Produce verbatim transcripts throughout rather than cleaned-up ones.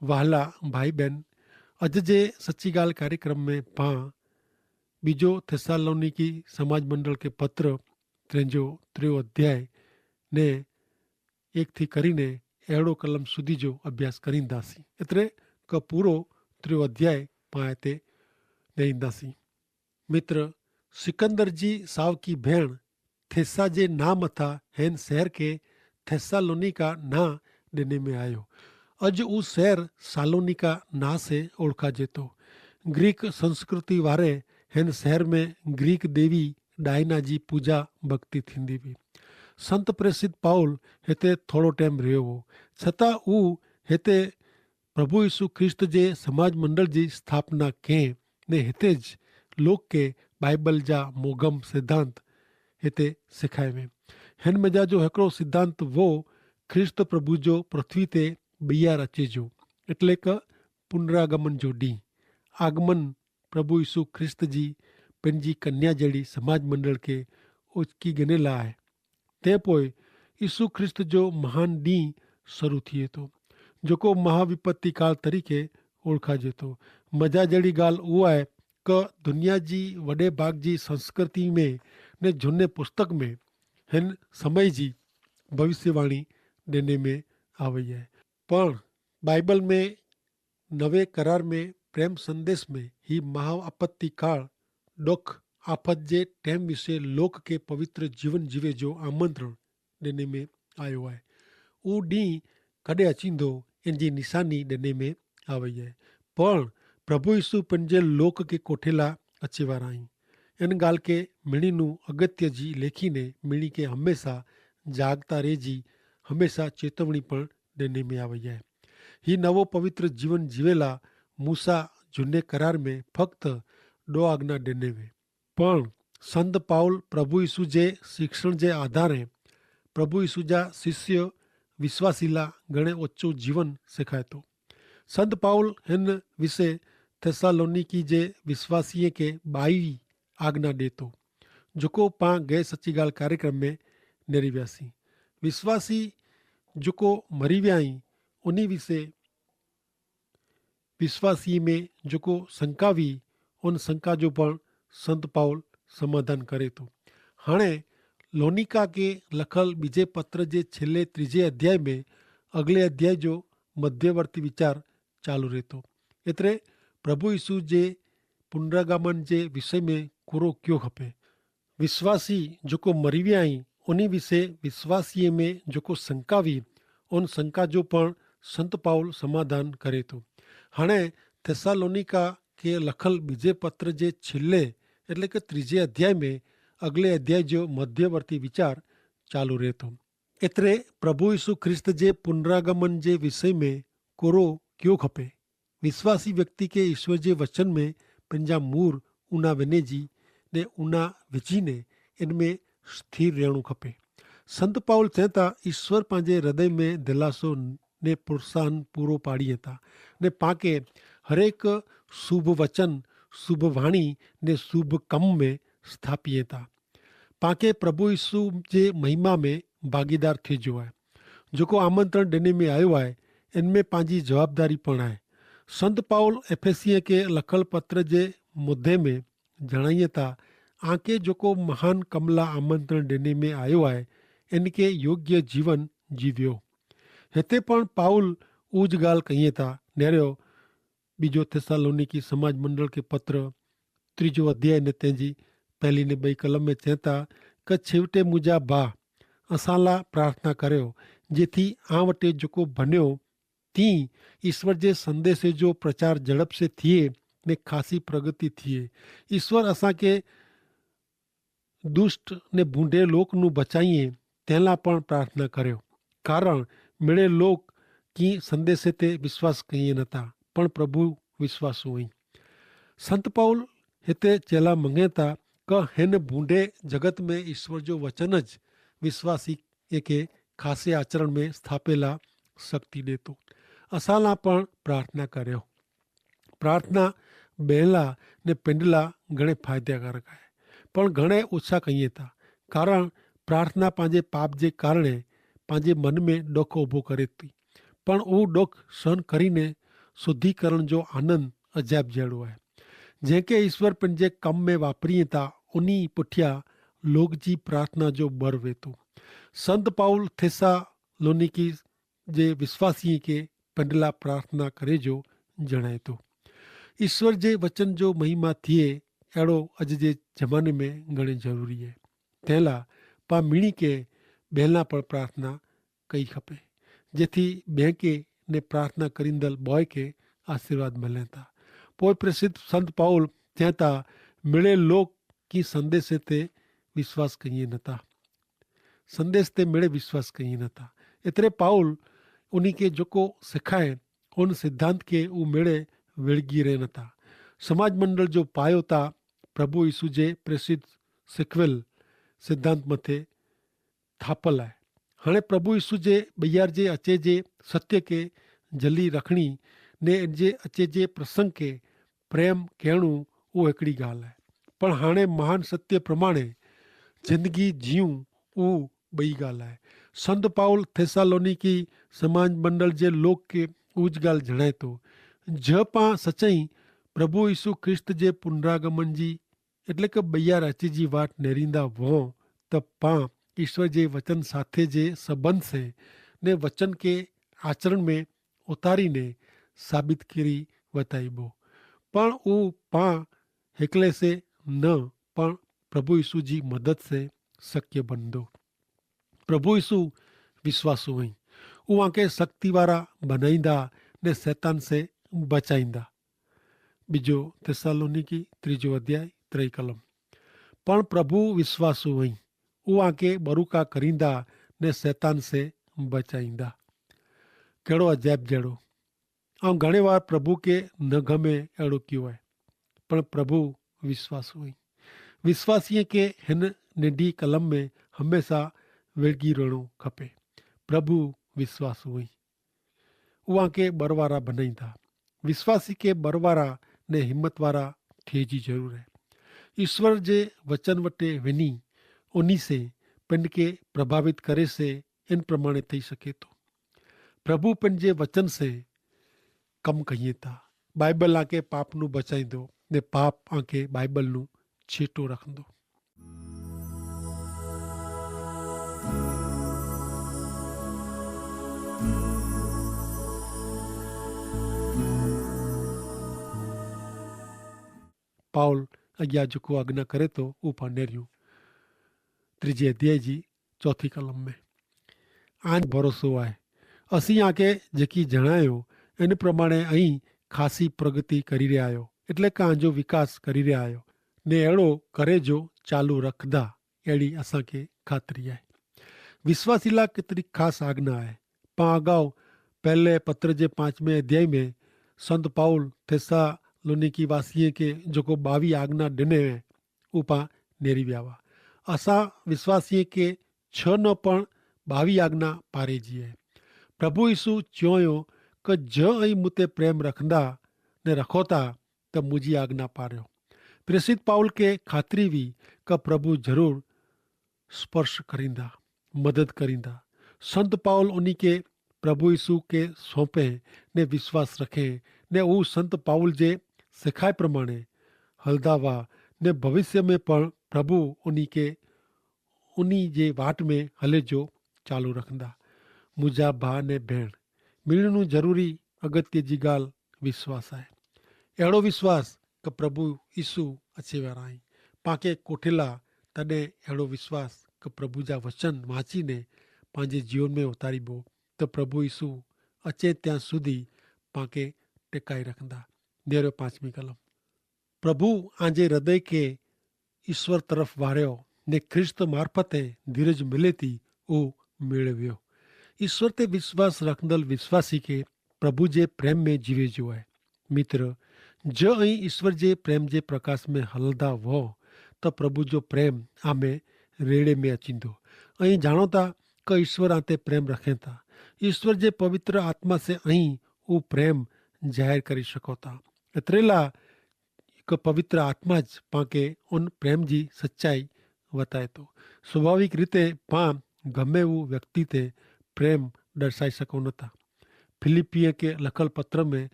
વહાલા ભાઈ બહેન, અજ જે સચ્ચી ગાલ કાર્યક્રમ મેં પાં બીજો થેસ્સાલોનિકી સમાજ મંડળ કે પત્ર ત્રેજો ત્રેવો અધ્યાય ને એક થી કરીને એડો કલમ સુધી જો અભ્યાસ કરીંદા સી. એતરે કે પૂરો ત્રેવો અધ્યાય પાં એતે નહિંદા સી. મિત્ર, સિકંદર જી સાવકી ભેણ થેસ્સા જે નામ હતા હેન સહર કે થેસ્સાલોનિકા ના દેને મેં આયો. અજ ઉસ સહર સાલોનિકા ના સે ઓળખા જેતો. ગ્રીક સંસ્કૃતિ વારે હેન સહર મેં ગ્રીક દેવી ડાયના જી પૂજા ભક્તિ થીંદી વી. સંત પ્રેસિત પાઉલ હેતે થોડો ટેમ રહ્યો વો, છતાં ઉ હેતે પ્રભુ ઈસુ ખ્રિસ્ત જે સમાજ મંડળ જી સ્થાપના કહેં ને હેતે જ લોક કે બાઈબલ જા મોગમ સિદ્ધાંત હેતે સિખાય વે. હેન મેં જા જો હેકડો સિદ્ધાંત વો ખ્રિસ્ત પ્રભુ જો પૃથ્વી તે બિયાર અચે જો, એટલે કે પુનરાગમન જો દી આગમન પ્રભુ ઈસુ ખ્રિસ્ત જી પન જી કન્યા જેડી સમાજ મંડળ કે ઓચકી ગનેલા આય. તે પોય ઈસુ ખ્રિસ્ત જો મહાન દી શરૂ થિયે તો, જોકો મહાવિપત્તિ કાળ તરીકે ઓળખા જેતો. મજા જેડી ગાલ ઉઆય કે દુનિયા જી વડે ભાગ જી સંસ્કૃતિ મેં ને જુને પુસ્તક મેં હેન સમય જી ભવિષ્યવાણી દેને મેં આવે હૈ. પણ બાઈબલ મેં નવે કરાર મેં પ્રેમ સંદેશ મેં હી મહાઆપત્તિ કાળ ડોખ આફત જે ટેમ વિશે લોક કે પવિત્ર જીવન જીવે જો આમંત્રણ દેને મેં આયો હૈ. ઉ દી કદે અચીંદો એન જી નિશાની દેને મેં આવે હૈ. પણ પ્રભુ ઈસુ પન જે લોક કે કોઠેલા અચેવારા હી. એન ગાલ કે મિણી નું અગત્ય જી લેખી ને મિણી કે હમેંસા જાગતા રહે જી હમેંસા ચેતવણી પણ દેને મેં આવે હૈ. હી નવો પવિત્ર જીવન જીવેલા મૂસા જુને કરાર મેં ફક્ત દો આજ્ઞા દેને વે. પણ સંત પાઉલ પ્રભુ ઈસુ જે શિક્ષણ જે આધારે પ્રભુ ઈસુ જા શિષ્ય વિશ્વાસીલા ઘણે ઓછો જીવન શેખાયતો. સંત પાઉલ હેન વિશે થેસ્સાલોનિકી જે વિશ્વાસીએ કે બાઈ આજ્ઞા દેતો, જોકો પાં ગય સચ્ચી ગાલ કાર્યક્રમ મેં નેરી વ્યાસી. વિશ્વાસી જોકો મરી વ્યાઈ ઉની વિશે વિશ્વાસી મેં જોકો શંકા વી ઉન શંકા જો પણ સંત પાઉલ સમાધાન કરે તો. હાણે લોનિકા કે લખલ બીજે પત્ર જે છેલ્લે ત્રીજે અધ્યાય મેં અગલે અધ્યાય જો મધ્યવર્તી વિચાર ચાલુ રહેતો. એતરે પ્રભુ ઈસુ જે પુનરાગમન જે વિષય મેં કોરો ક્યો ખપે. વિશ્વાસી જોકો મરી વ્યા હી ઉની વિશે વિશ્વાસીએ મેં જોકો શંકા વી ઉન શંકા જો પણ સંત પાઉલ સમાધાન કરે તો. હાણે થેસ્સાલોનિકા કે લખલ બીજે પત્ર જે છેલ્લે એટલે કે ત્રીજે અધ્યાય મેં અગલે અધ્યાય જો મધ્યવર્તી વિચાર ચાલુ રહેતો. એતરે પ્રભુ ઈસુ ખ્રિસ્ત જે પુનરાગમન જે વિષય મેં કોરો ક્યો ખપે. વિશ્વાસી વ્યક્તિ કે ઈસ્વર જે વચન મેં પંજા મૂર ઉના વેને જી ને ઉના વેજી ને એન મેં સ્થિર રહેણું ખપે. સંત પાઉલ ચેતા ઈસ્વર પાંજે હૃદય મેં દિલાસો ને પ્રોત્સાહન પૂરો પાડી હતા ને પાંકે હરેક શુભ વચન શુભ વાણી ને શુભ કમ મેં સ્થાપી હતા. પાંકે પ્રભુ ઈસુ જે મહિમા મેં ભાગીદાર થે જો આય. જોકો આમંત્રણ દેને મેં આયો આય એન મેં પાંજી જવાબદારી પણ આય. સંત પાઉલ એફેસિયે કે લખલ પત્ર જે મુદ્ધે મેં જણાયે તા આંકે જોકો મહાન કમલા આમંત્રણ દેને મેં આયો આય એન કે યોગ્ય જીવન જીવ્યો. હેતે પણ પાઉલ ઉજ ગાલ કહિયે તા નેર્યો બીજો થેસ્સાલોનિકી સમાજ મંડળ કે પત્ર ત્રીજો અધ્યાય ને તેની પહેલી ને બઈ કલમ મેં ચેતા કે છેવટે મુજા ભા અસાલા પ્રાર્થના કર્યો જેથી આ વટે જોકો ભન્યો તી ઈસ્વર જે સંદેસે જો પ્રચાર ઝડપ સે થિયે ને ખાસી પ્રગતિ થિયે. ઈસ્વર અસાંકે દુષ્ટ ને ભૂંડે લોક નું બચાઈએ તેલા પણ પ્રાર્થના કર્યો. કારણ મેળે લોક કી સંદેસે તે વિશ્વાસ કહિયે નતા પણ પ્રભુ વિશ્વાસ હોઈ. સંત પાઉલ હેતે ચેલા મંગેતા કે હેન ભૂંડે જગત મેં ઈસ્વર જો વચન જ વિશ્વાસી એકે ખાસે આચરણ મેં સ્થાપેલા શક્તિ દેતો. અસાલા પણ પ્રાર્થના કર્યો. પ્રાર્થના બહેલા ને પેંડલા ઘણે ફાયદાકારક આય. પણ ઘણે ઓછા કહિયે તા કારણ પ્રાર્થના પાંજે પાપ જે કારણે પાંજે મન મેં ડોખ ઉભો કરે તી. પણ ઉહ ડોખ સહન કરી ને શુદ્ધિકરણ જો આનંદ અજાયબ જેડો હૈ. જેંકે ઈસ્વર પન જે કમ મેં વાપરી થા ઉની પુઠ્યા લોગ જી પ્રાર્થના જો બર વેતો. સંત પાઉલ થેસ્સાલોનીકી જે વિશ્વાસીય કે પંડલા પ્રાર્થના કરે જો જણાયતો. ઈસ્વર જે વચન જો મહિમા થિયે એડો અજ જે જમાને મેં ઘણી જરૂરી હૈ. તેલા પા મિણી કે બહેલા પણ પ્રાર્થના કઈ ખપે, જેથી બેંકે ને પ્રાર્થના કરીંદલ બોય કે આશીર્વાદ મલેતા. પોય પ્રેસિત સંત પાઉલ ચેંતા, મેળે લોક કી સંદેસે તે વિશ્વાસ કહિયે નતા. સંદેસ તે મેળે વિશ્વાસ કહિયે નતા. એતરે પાઉલ ઉની કે જોકો સિખાએ ઉન સિદ્ધાંત કે ઉમેડે વેડગી રહે નતા. સમાજ મંડળ જો પાયો તા પ્રભુ ઈસુ જે પ્રેસિત સિખવેલ સિદ્ધાંત મતે થાપલ આય. હણે પ્રભુ ઈસુ જે બૈયાર જે અચે જે સત્ય કે જલી રખણી ને જે અચે જે પ્રસંગ કે પ્રેમ કહેણું ઉહ હિકડી ગાલ આય. પણ હણે મહાન સત્ય પ્રમાણે જિંદગી જીવુ ઉહ બઈ ગાલ આય. સંત પાઉલ થેસ્સાલોનીકી સમાજ મંડળ જે લોક કે ઉજ ગાલ જણાયતો, જો પાં સચાઈ પ્રભુ ઈસુ ખ્રિસ્ત જે પુનરાગમન જી એટલે કે બૈયાર અચે જી વાટ નેરીંદા વો, તો પાં ઈસ્વર જે વચન સાથે જે સંબંધ સે ને વચન કે આચરણ મેં ઉતારી ને સાબિત કરી વતાઈબો. પણ ઉપાં હેકલે સે ન, પણ પ્રભુ ઈસુ જી મદદ સે શક્ય બનદો. પ્રભુ ઈસુ વિશ્વાસુ હૈં, ઉવાંકે શક્તિવારા બનાઈંદા ને સૈતાન સે બચાઈંદા. બીજો થેસ્સાલોનીકી ત્રીજો અધ્યાય ત્રય કલમ. પણ પ્રભુ વિશ્વાસુ હૈં, ઉવાંકે બરુકા કરીંદા ને સૈતાન સે બચાઈંદા. કહેડો અજાયબ જેડો. આઉં ઘણે વાર પ્રભુ કે ન ગમે એડો કિયો હૈ, પણ પ્રભુ વિશ્વાસુ હૈં. વિશ્વાસીય કે હેન નેડી કલમ મેં હમેંસા વેડગી રહેણો ખપે. પ્રભુ વિશ્વાસુ હૈં, ઉવાંકે બરવારા ભનાઈંદા. વિશ્વાસી કે બરવારા ને હિંમતવારા થે જી જરૂર હૈ. ઈસ્વર જે વચન વટે વિની ઉની સે પન કે પ્રભાવિત કરે સે એન પ્રમાણે થઈ શકે તો. પ્રભુ પન જે વચન સે કમ કહિયે તા. બાઈબલ આંકે પાપનું બચાઈંદો ને પાપ આંકે બાઈબલનું છેટો રખંદો. પાઉલ અગિયા જકો આજ્ઞા કરે તો ઉપા નેર્યું. ત્રીજી અધ્યાય જી ચોથી કલમ મેં આન ભરોસો આય. અસી આકે જેકી જણાયો એન પ્રમાણે અહીં ખાસી પ્રગતિ કરી રહ્યા આયો, એટલે કે આજો વિકાસ કરી રહ્યા આયો ને એડો કરે જો ચાલુ રખદા એડી અસાંકે ખાતરી આય. વિશ્વાસીલા કેતરી ખાસ આજ્ઞા આય. પાં અગાઉ પહેલે પત્ર જે પાંચમે અધ્યાય મેં સંત પાઉલ થેસ્સાલોનીકી વાસીએ કે જોકો બાવી આજ્ઞા ડેને ઉપા નેરી વ્યાવા. અસા વિશ્વાસીય કે છ ન પણ બાવી આજ્ઞા પારે જીએ. પ્રભુ ઈસુ ચ્યોંયો કે જો અહીં મુતે પ્રેમ રખંદા ને રખોતા તો મુજી આજ્ઞા પાર્યો. પ્રેસિત પાઉલ કે ખાતરી વી કે પ્રભુ જરૂર સ્પર્શ કરીંદા, મદદ કરીંદા. સંત પાઉલ ઉની કે પ્રભુ ઈસુ કે સોંપે ને વિશ્વાસ રખે ને ઉસ સંત પાઉલ જે સિખાઈ પ્રમાણે હલદા વા ને ભવિષ્ય મેં પણ પ્રભુ ઉની કે ઉની જે વાટ મેં હલે જો ચાલુ રખંદા. મુજા ભા ને ભેણ મિલનું જરૂરી અગત્ય જી ગાલ વિશ્વાસ આય. એડો વિશ્વાસ કે પ્રભુ ઈસુ અચેવારા હૈં. પાંકે કોઠેલા તદે એડો વિશ્વાસ કે પ્રભુ જા વચન વાંચી ને પાંજે જીવન મેં ઉતારી બો તો પ્રભુ ઈસુ અચે ત્યાં સુધી પાંકે ટેકાઈ રખંદા. નેરો પાંચમી કલમ. પ્રભુ આજે હૃદય કે ઈસ્વર તરફ વાર્યો ને ખ્રિસ્ત મારફતે ધીરજ મિલેતી ઉહ મેળવ્યો. ઈસ્વર તે વિશ્વાસ રખંદલ વિશ્વાસી કે પ્રભુ જે પ્રેમ મેં જીવે જો હૈ. મિત્ર, જો અહીં ઈસ્વર જે પ્રેમ જે પ્રકાશ મેં હલદા વો તો પ્રભુ જો પ્રેમ આમે રેડે મેં અચીંદો. અહીં જાણોતા કે ઈસ્વર આતે પ્રેમ રખેંતા. ઈસ્વર જે પવિત્ર આત્મા સે અહીં ઉહ પ્રેમ જાહેર કરી શકોતા. એતરેલા કે પવિત્ર આત્મા જ પાંકે ઉન પ્રેમ જી સચ્ચાઈ વતાયતો. સ્વાભાવિક રીતે પાં ગમે ઉં વ્યક્તિ તે પ્રેમ દર્શાઈ શકો નતા. ફિલિપ્પીએ કે લખલ પત્ર મેં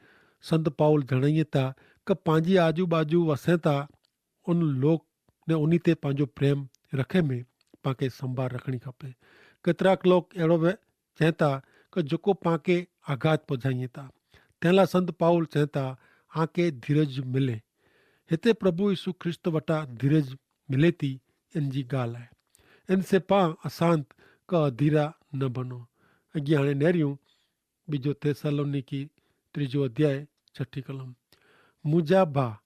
સંત પાઉલ જણાયે તા કે પાંજી આજુબાજુ વસે તા ઉન લોક ને ઉની તે પાંજો પ્રેમ રખે મેં પાંકે સંભાર રખણી ખપે. કેતરાક લોક એડો ચેતા કે જોકો પાંકે આઘાત પજાયે તા તેનલા સંત પાઉલ ચેતા આંકે ધીરજ મિલે. હેતા પ્રભુ ઈસુ ખ્રિસ્ત વટા ધીરજ મિલે તી એન જી ગાલ હૈ. એન સે પા અસાંત કા અધીરા ન બનો. અગિયા હણે નેર્યું બીજો થેસ્સાલોનીકી ત્રીજો અધ્યાય છઠી કલમ. મુજા ભા,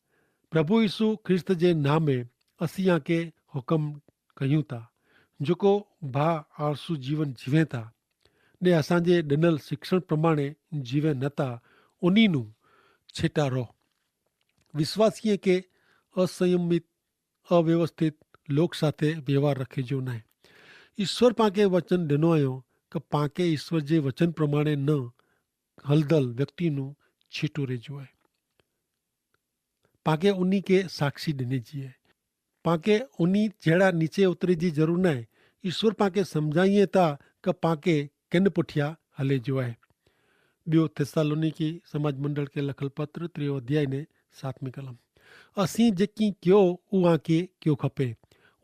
પ્રભુ ઈસુ ખ્રિસ્ત જે નામે અસિયા કે હુકમ કહ્યું તા, જોકો ભા આરસુ જીવન જીવે તા ને અસાંજે ડેનલ શિક્ષણ પ્રમાણે જીવે નતા ઉની નું છેટા રોહ. વિશ્વાસીય કે અસંયમિત અવ્યવસ્થિત લોક સાથે વ્યવહાર રખે જો નાય. ઈસ્વર પાંકે વચન ડેનો આયો કે પાંકે ઈસ્વર જે વચન પ્રમાણે ન હલદલ વ્યક્તિનું છીટું રહેજો આય. પાંકે ઉની કે સાક્ષી ડેને જી આય. પાંકે ઉની જેડા નીચે ઉતરે જી જરૂર નાય. ઈસ્વર પાંકે સમઝાઈએ તા કે પાંકે કેન પુઠ્યા હલે જો આય. બ્યો થેસ્સાલોનીકી સમાજ મંડળ કે લખલ પત્ર ત્રિયો અધ્યાય ને સાતમી કલમ. અસી જેકી ક્યો ઉઆ કે ક્યો ખપે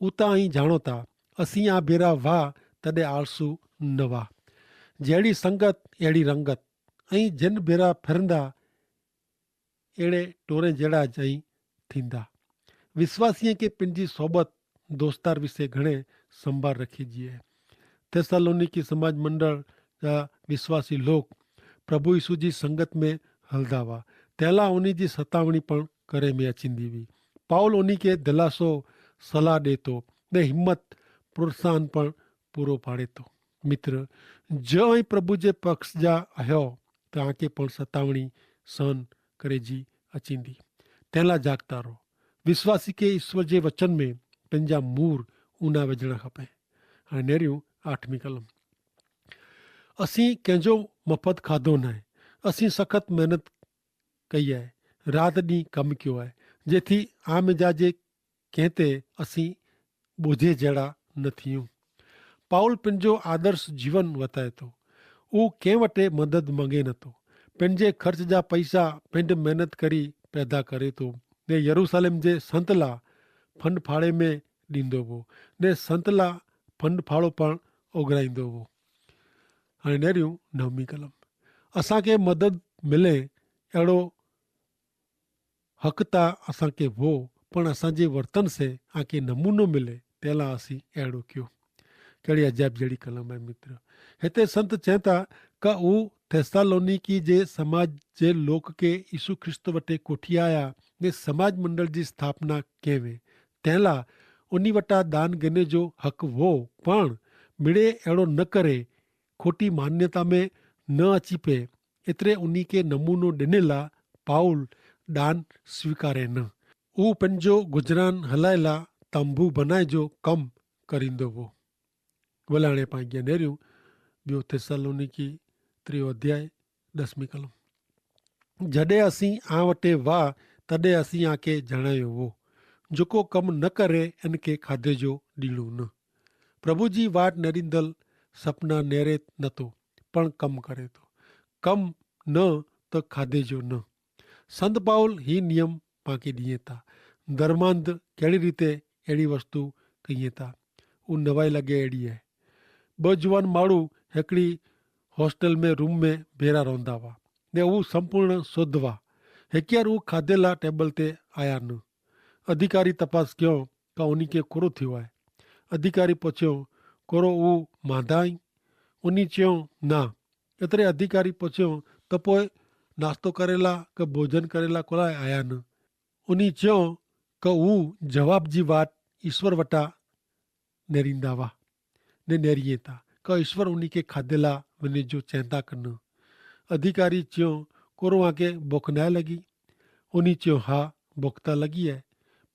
ઉતા અહીં જાણો તા. અસી આ ભેરા વાહ તદે આરસુ નવા. જેડી સંગત એડી રંગત. અહીં જેન ભેરા ફેરંદા એડે ટોરે જેડા જ અહીં થીંદા. વિશ્વાસીએ કે પિનજી સોબત દોસ્તાર વિશે ઘણે સંભાર રખી જીએ. થેસ્સાલોનીકી સમાજ મંડળ જા વિશ્વાસી લોક પ્રભુ ઈસુ જી સંગત મેં હલદા વા તેલા ઉની જી સતાવણી પણ કરે મેં અચિંદી વી. પાઉલ ઉની કે દિલાસો સલાહ દેતો ને હિંમત પ્રોત્સાહન પણ પૂરો પાડેતો. મિત્ર, જો અહીં પ્રભુ જે પક્ષ જા અહ્યો તો આંકે પણ સતાવણી સહન કરે જી અચિંદી. તેલા જાગતા રહો. વિશ્વાસી કે ઈસ્વર જે વચન મેં પંજા મૂર ઉના વજણા ખપે. અને નેર્યું આઠમી કલમ. અસી કેંજો મફત ખાધો નાય. અસી સખત મહેનત કઈ આય. રાત દી કમ ક્યો આય. જેથી આમ જા જે કેંતે અસી બોજે જેડા ન થિયું. પાઉલ પંજો આદર્શ જીવન વતાયતો. ઉં કેં વટે મદદ મંગે નતો. પંજે ખર્ચ જા પૈસા પંડ મહેનત કરી પેદા કરે તો ને યરૂસાલેમ જે સંતલા ફંડ ફાળે મેં દીંદો વો ને સંતલા ફંડ ફાળો પણ ઓગરાઈંદો વો. હૈનેર્યું નવમી કલમ. અસાંકે મદદ મિલે એડો હક તા અસાંકે વો પણ અસાંજે વર્તન સે આંકે નમૂનો મિલે તેલા અસી એડો ક્યો. કહેડી અજાયબ જેડી કલમ હૈ મિત્ર. હેતા સંત ચેતા કા ઉં થેસ્સાલોનીકી જે સમાજ જે લોક કે ઈસુ ખ્રિસ્ત વટે કોઠી આયા ને સમાજ મંડળ જી સ્થાપના કહેવે તેલા ઉની વટા દાન ગને જો હક વો પણ મિડે એડો ન કરે ખોટી માન્યતા મેં ન અચીપે એતરે ઉની કે નમૂનો ડેનેલા પાઉલ દાન સ્વીકારે ન. ઉં પંજો ગુજરાન હલાયેલા તંભુ બનાય જો કમ કરીંદો વો. વલાણે પાંગ્યા નેર્યું બ્યો થેસ્સાલોનીકી ત્રિયો અધ્યાય દસમી કલમ. જડે અસી આ વટે વા તદે અસી આકે જણાયો વો જોકો કમ ન કરે એન કે ખાધે જો દીણું ન. પ્રભુ જી વાટ નેરીંદલ સપના નેરે નતો પણ કમ કરે તો કમ ન તો ખાધે જો ન. સંત પાઉલ હી નિયમ પાંકે દિયે તા ધર્માંધ કેડી રીતે એડી વસ્તુ કહિયે તા. ઉન નવાઈ લગે એડી હૈ. બજવાન માડૂ હેકડી હોસ્ટેલ મેં રૂમ મેં ભેરા રોંધા વા ને ઉં સંપૂર્ણ શોધવા હેક્યાર ઉં ખાધેલા ટેબલ તે આયા ન. અધિકારી તપાસ ક્યો કા ઉની કે કોરો થિવાય. અધિકારી પછ્યો કોરો ઉં માંધાઈ? ઉની ચ્યો ના. એતરે અધિકારી પછ્યો તપોય નાસ્તો કરેલા કે ભોજન કરેલા કોલાએ આયા ન. ઉની ચ્યો કે ઉં જવાબ જી વાટ ઈસ્વર વટા નેરીંદા વાહ. ને નેરીએ તા કા ઈસ્વર ઉની કે ખાધેલા વને જો ચેંતા કર ન. અધિકારી ચ્યો કોરો આંકે ભોખનાય લગી? ઉની ચ્યો હા ભોખતા લગી હૈ.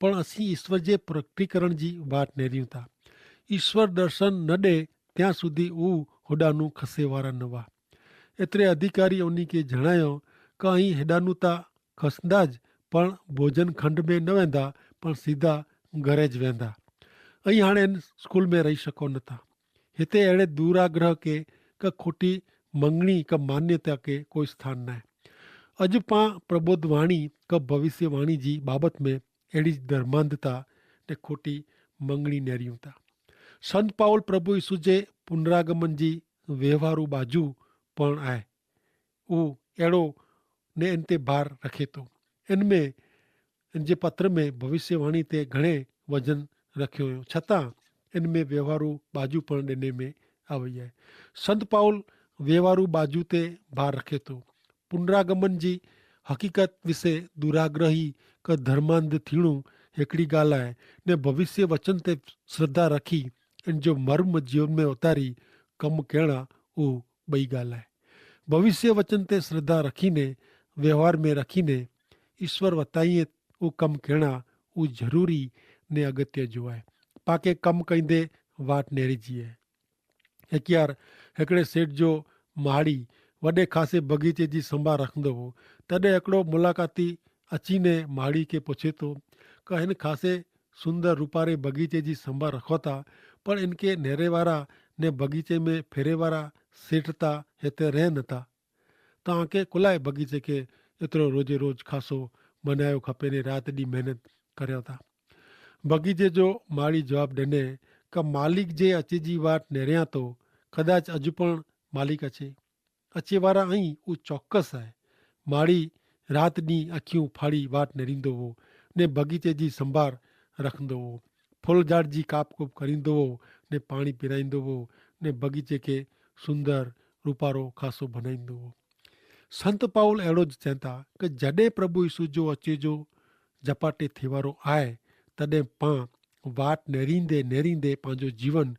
પણ અસી ઈસ્વર જે પ્રકટીકરણ જી વાટ નેર્યું તા ઈસ્વર દર્શન ન દે ત્યાં સુધી ઉં હોડાનું ખસેવારા નવા. એતરે અધિકારી ઉની કે જણાયો કે અહીં હેડાનું તા ખસંદા જ પણ ભોજન ખંડ મેં ન વેંદા પણ સીધા ઘરે જ વેંદા. અહીં હાણે સ્કૂલ મેં રહી શકો નતા. હેતા એડે દૂરાગ્રહ કે કે ખોટી મંગણી કે માન્યતા કે કોઈ સ્થાન નાય. અજ પાં પ્રબોધવાણી કે ભવિષ્યવાણી જી બાબત મેં એડી જ ધર્માંધતા ને ખોટી મંગણી નેર્યું તા. સંત પાઉલ પ્રભુ ઈસુ જે પુનરાગમન જી વ્યવહારુ બાજુ પણ આય ઉ એડો ને એન તે ભાર રખે તો. એન મેં જે પત્ર મેં ભવિષ્યવાણી તે ઘણે વજન રખ્યો છતાં એન મેં વ્યવહારુ બાજુ પણ દેને મેં આવે. સંત પાઉલ વ્યવહારુ બાજુ તે ભાર રખે તો. પુનરાગમન જી હકીકત વિશે દુરાગ્રહી કે ધર્માંધ થીણું હેકડી ગાલ આય, ને ભવિષ્યવચન તે શ્રદ્ધા રખી એન જો મર્મ જીવન મેં ઉતારી કમ કહેણા ઉ બઈ ગાલ આય. ભવિષ્યવચન તે શ્રદ્ધા રખી ને વ્યવહાર મેં રખી ને ઈસ્વર વતાઈ ઉ કમ કહેણા ઉ જરૂરી ને અગત્ય જો આય. પાકે કમ કઈ દે વાટ નેરી જી આય. હેક્યાર હેકડ઼ે સેટ જો માડી વડે ખાસે બગીચે જી સંભા રખંદો હો. તદે હેકડો મુલાકાતી અચીને માડી કે પોછે તો કે હેન ખાસે સુંદર રૂપારે બગીચે જી સંભા રખો થા, પણ એન કે નેરેવારા ને બગીચે મેં ફેરેવારા સેટ થા હેતે રહ નતા. તો આંકે કુલાએ બગીચે કે એતરો રોજે રોજ ખાસો બનાયો ખપે ને રાત દી મહેનત કર્યો થા. બગીચે જો માડી જવાબ દેને કે માલિક જે અચે જી વાટ નેર્યા તો કદાચ અજુ પણ માલિક અચે. અચેવારા અહીં ઉં ચોક્કસ આય. માડી રાત દી અખ્યું ફાડી વાટ નેરીંદો વો ને બગીચે જી સંભાર રખંદો વો. ફુલ જાડ જી કાપકૂપ કરીંદો વો ને પાણી પીરાઈંદો વો ને બગીચે કે સુંદર રૂપારો ખાસો ભનાઈંદો વો. સંત પાઉલ એડો જ ચેંતા કે જડે પ્રભુ ઈસુ જો અચે જો જપાટે થેવારો આય તદે પાં વાટ નેરીંદે નેરીંદે પાંજો જીવન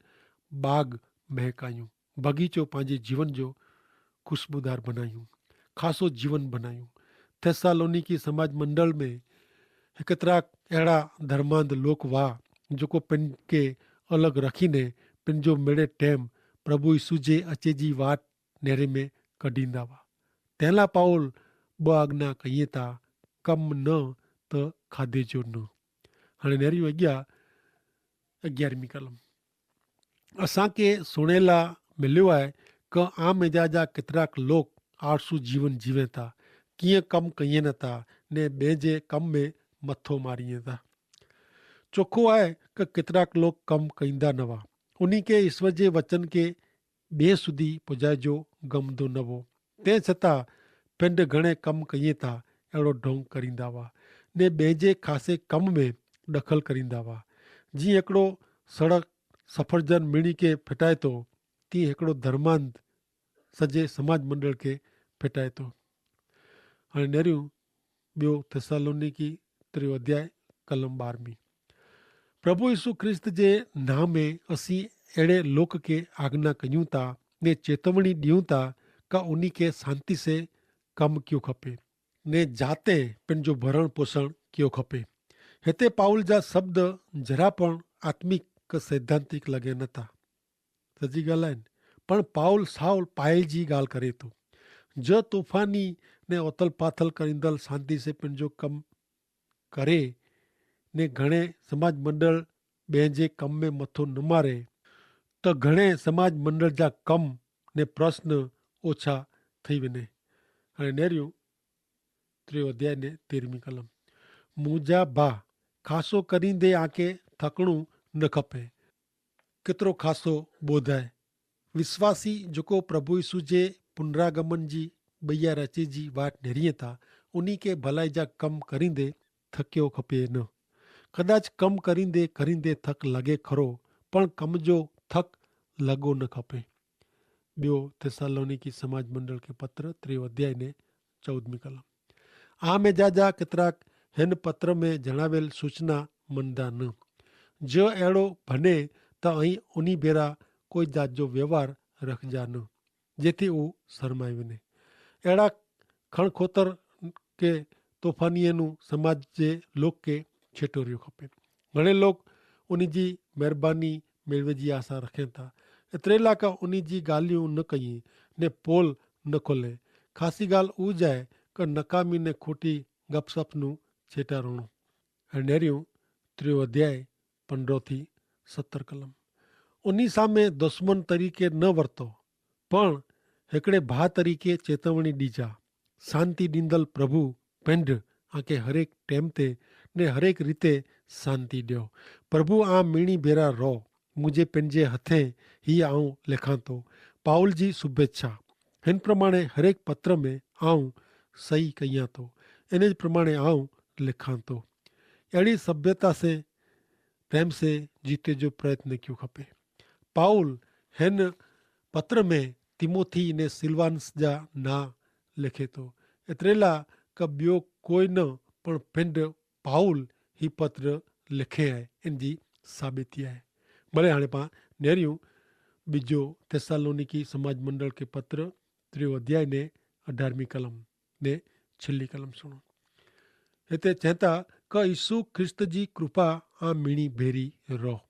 બાગ મહેકાયું, બગીચો પાંજે જીવન જો ખુશબુદાર બનાયું, ખાસો જીવન બનાયું. થેસ્સાલોનીકી સમાજ મંડળ મેં હેકતરા એડા ધર્માંધ લોક વા જોકો પેનકે અલગ રખીને પેનજો મેડે ટેમ પ્રભુ ઈસુ જે અચે જી વાટ નેરે મેં કઢ઼ીંદા વા. તેલા પાઉલ બહ આજ્ઞા કહિયે તા કમ ન તો ખાધે જો ન. હણે નેરી વગ્યા અગિયારમી કલમ. અસાંકે સુણેલા મિલ્યો આય કે આ મેજા જા કેતરાક લોક આરસુ જીવન જીવે તા, કિયા કમ કહિયે ન તા ને બેજે કમ મેં મથો મારિયે તા. ચોખો આય કે કેતરાક લોક કમ કહિંદા નવા ઉની કે ઈસવર જે વચન કે બે સુધી પજાય જો ગમદો નવો. તે છતાં પેંડ ઘણે કમ કહિયે તા એડો ઢોંગ કરીંદા વા ને બેજે ખાસે કમ મેં દખલ કરીંદા વા. જી એકડો સડક સફરજન મિણી કે ફેટાયતો તી એકડો ધર્માંધ સજે સમાજ મંડળ કે ફેટાયતો. અને નેર્યું બ્યો થેસ્સાલોનીકી ત્રિયો અધ્યાય કલમ બારમી. પ્રભુ ઈસુ ખ્રિસ્ત જે નામે અસી એડે લોક કે આજ્ઞા કહ્યું તા ને ચેતવણી દિયું તા કા ઉની કે શાંતિ સે કમ ક્યો ખપે ને જાતે પેનજો ભરણ પોષણ ક્યો ખપે. હેતે પાઉલ જા શબ્દ જરા પણ આત્મિક કે સૈદ્ધાંતિક લગે નતા. સજી ગાલ આયન. પણ પાઉલ સાવ પાયલ જી ગાલ કરે તો, જો તોફાની ને ઓતલ પાથલ કરીંદલ શાંતિ સે પેનજો કમ કરે ને ઘણે સમાજ મંડળ બેંજે કમ મેં મથો ન મારે તો ઘણે સમાજ મંડળ જા કમ ને પ્રશ્ન ઓછા થઈ વેને. અને નેર્યું ત્રિયો અધ્યાય ને તેરમી કલમ. મુજા ભા ખાસો કરીંદે આંકે થકણું ન ખપે. કેતરો ખાસો બોધાય. વિશ્વાસી જોકો પ્રભુ ઈસુ જે પુનરાગમન જી બૈયા રચે જી વાટ નેરી તા ઉની કે ભલાઈ જા કમ કરીંદે થક્યો ખપે ન. કદાચ કમ કરીંદે કરીંદે થક લગે ખરો, પણ કમ જો થક લગો ન ખપે. બ્યો થેસ્સાલોનીકી સમાજ મંડળ કે પત્ર ત્રિયો અધ્યાય ને ચૌદમી કલમ. આ મેં જા જા કેતરાક હેન પત્ર મેં જણાવેલ સૂચના મનદા ન. જો એડો ભને તો અહીં ઉની ભેરા કોઈ જાત જો વ્યવહાર રખજા ન, જેથી ઉં શરમાઈ વેને. એડા ખણખોતર કે તોફાનીએ નું સમાજ જે લોક કે છેટો રહ્યો ખપે. ઘણે લોક ઉની જી મહેરબાની મેળવે જી આશા રખે તા, એતરેલા કા ઉની જી ગાલિયું ન કહિયે ને પોલ ન ખોલે. ખાસી ગાલ ઉજાય કે નકામી ને ખોટી ગપસપ નું છેટા રોણો. હરનેરિયું ત્રિયો અધ્યાય પંદ્રહ થી સત્તર કલમ. ઉની સામે દુશ્મન તરીકે ન વર્તો, પણ હેકડ઼ે ભા તરીકે ચેતવણી દીજા. શાંતિ દીંદલ પ્રભુ પેંધ આકે હરેક ટેમ તે ને હરેક રીતે શાંતિ દ્યો. પ્રભુ આ મિણી ભેરા રો મુઝે પેનજે હથે હી આઉં લેખાંતો. પાઉલ જી શુભેચ્છા. હેન પ્રમાણે હરેક પત્ર મેં આઉં સહી કહિયાંતો. એને જ પ્રમાણે આઉં લેખાંતો. એડી સભ્યતા સે પ્રેમ સે જીતે જો પ્રયત્ન ક્યુ ખપે. પાઉલ હેન પત્ર મેં તિમોથી ને સિલવાનસ જા ના લેખે તો. એતરેલા કે બ્યો કોઈ ન પણ પેંડ પાઉલ હી પત્ર લેખે હૈ. એન જી સાબિતી હૈ. ભલે હાણે પા નેર્યું બીજો થેસ્સાલોનિકી સમાજ મંડળ કે પત્ર ત્રિયો અધ્યાય ને અઢારમી કલમ ને છેલ્લી કલમ સુણો. હેતા ચેતા કે ઈસુ ખ્રિસ્ત જી કૃપા આ મિણી ભેરી રોહ.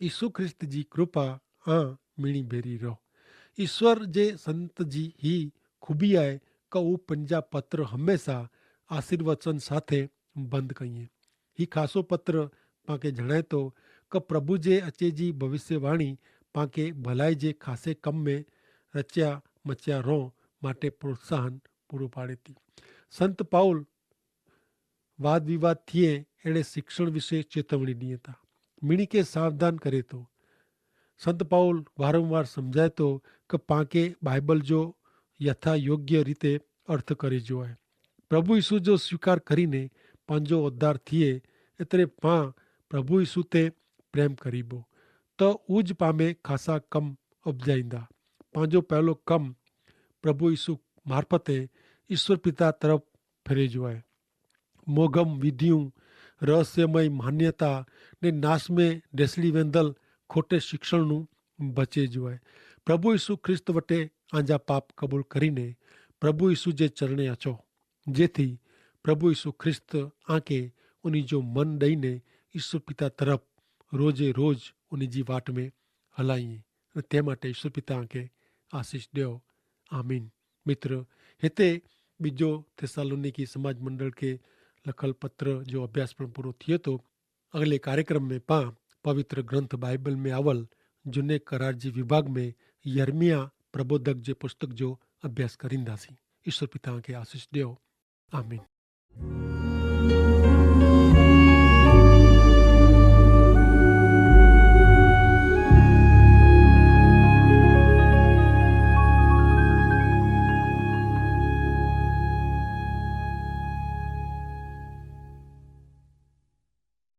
ઈસુ ખ્રિસ્ત જી કૃપા આ મિણી ભેરી રોહ. ઈસ્વર જે સંત જી હી ખુબી આય કે ઉપંજા પત્ર હમેંસા આશીર્વચન સાથે બંધ કહિએ. હી ખાસો પત્ર પાંકે જણાયતો કે પ્રભુ જે અચે જી ભવિષ્યવાણી પાંકે ભલાઈ જે ખાસે કમ મેં રચ્યા મચ્યા રોહ માટે પ્રોત્સાહન પૂરો પાડેતી. સંત પાઉલ વાદવિવાદ થિયે એડે શિક્ષણ વિશે ચેતવણી દિયે તા મિણી કે સાવધાન કરે તો. સંત પાઉલ વારંવાર સમઝાય તો કે પાંકે બાઈબલ જો યથાયોગ્ય રીતે અર્થ કરે જો આય. પ્રભુ ઈસુ જો સ્વીકાર કરીને પાંજો ઉદ્ધાર થિયે એતરે પાં પ્રભુ ઈસુ તે પ્રેમ કરીબો તો ઉજ પામે ખાસા કમ અપજાઈંદા. પાંજો પહેલો કમ પ્રભુ ઈસુ મારફતે ઈસ્વર પિતા તરફ ફેરે જો આય. મોગમ વિધિયું રહસ્યમય માન્યતા ને નાસમે ડેસલી વેંદલ ખોટે શિક્ષણનું બચે જો આય. પ્રભુ ઈસુ ખ્રિસ્ત વટે આંજા પાપ કબૂલ કરીને પ્રભુ ઈસુ જે ચરણે અચો જેથી પ્રભુ ઈસુ ખ્રિસ્ત આંકે ઉની જો મન દઈને ઈસુ પિતા તરફ રોજે રોજ ઉની જી વાટ મેં હલાઈ. તે માટે ઈસુ પિતા આંકે આશીસ દેવ. આમીન. મિત્ર, હેતે બીજો થેસ્સાલોનિકી સમાજ મંડળ કે લખલ પત્ર જો અભ્યાસ પણ પૂરો થયો તો. અગલે કાર્યક્રમ મેં પાં પવિત્ર ગ્રંથ બાઈબલ મેં આવલ જુને કરાર જી વિભાગ મેં યર્મિયા પ્રબોધક જે પુસ્તક જો અભ્યાસ કરીંદા સી. ઈસુ પિતા આંકે આશીસ દેવ. આમીન.